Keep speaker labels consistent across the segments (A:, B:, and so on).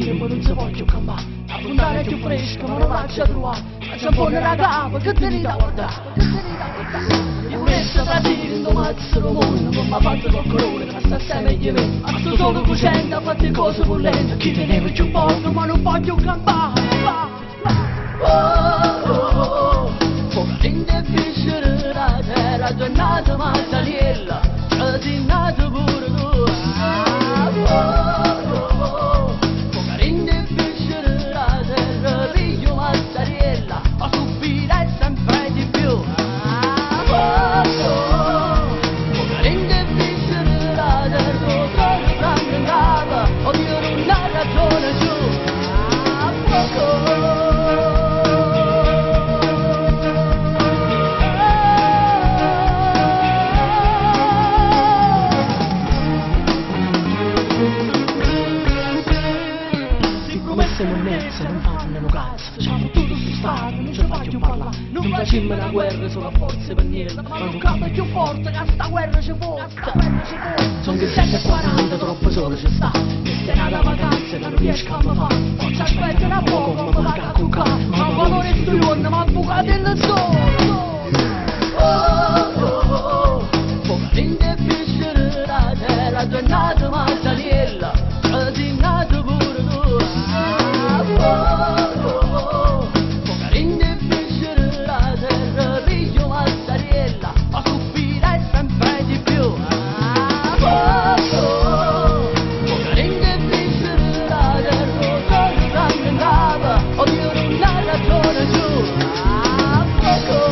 A: tiempo non si può più campare. La fontana è più fresca, ma non faccio a trovare. Faccio un po' nella capa, che te ne da guardare? Che te ne da guardare? Io volessi trasire in domazzo lo mondo, ma fatto col colore, che sta sempre meglio me. Ma sto solo cucendo, fate cose bollente, chi teneva più poco, ma non voglio campare. Va, va. Oh, oh, oh. Poca difficile la terra, giornata mazzariella, ci sei nato pure tu. Ah, oh, oh, oh. Poca difficile la terra, figlio mazzariella, ma soffrirei sempre di più. Ah, oh, oh. Poca difficile la terra, sono tanto brava, oddio non ha ragione giù. Ah, poco. Siccome siamo mezzi non fanno cazzo, facciamo tutto su stato, non ci fa più parlare, non facciamo una guerra solo a forza per niente, ma non capo più forte che sta guerra ci fotte. Sono che 7,40 troppo solo ci sta, che se nata vacanza che non riesco a fare, forse aspetta una poco, ma vado a cuccare, ma valore sto giorno, ma bucate il sole. Oh, oh, oh, poca difficile la terra, giornata mazzariella, ci sei nato pure tu. Ah, oh, oh, oh, poca difficile la terra, figlio mazzariella, ma soffrirei sempre di più. Ah, oh, oh, poca difficile la terra, sono tanto brava, oddio non ha ragione giù. Ah, poco.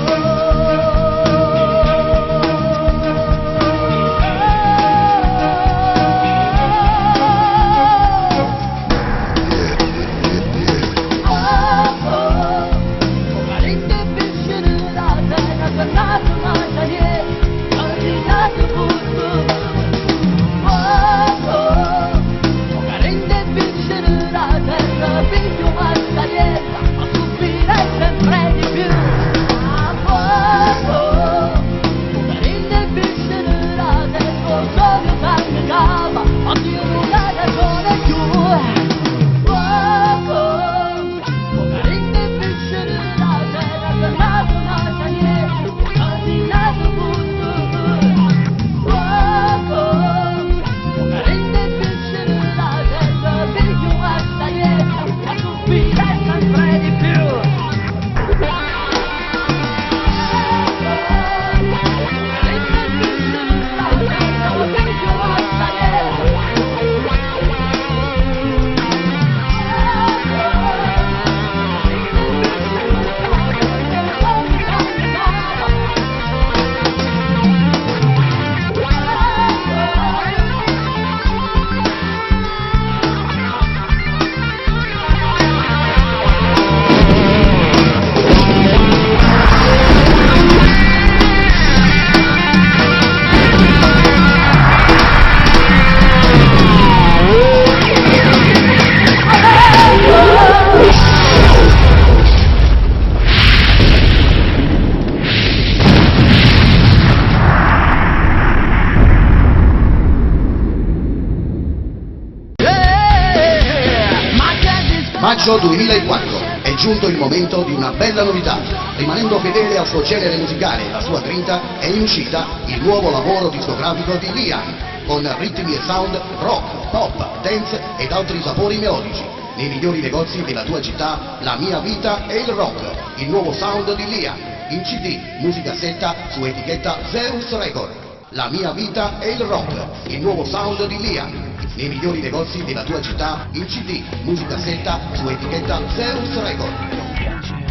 B: Maggio 2004, è giunto il momento di una bella novità. Rimanendo fedele al suo genere musicale e alla sua grinta, è in uscita il nuovo lavoro discografico di Liam, con ritmi e sound rock, pop, dance ed altri sapori melodici. Nei migliori negozi della tua città, La mia vita è il rock, il nuovo sound di Liam, in CD, musicassetta su etichetta Zeus Record. La mia vita è il rock, il nuovo sound di Liam. Nei migliori negozi della tua città, in CD, musicassetta su etichetta Zeus Record.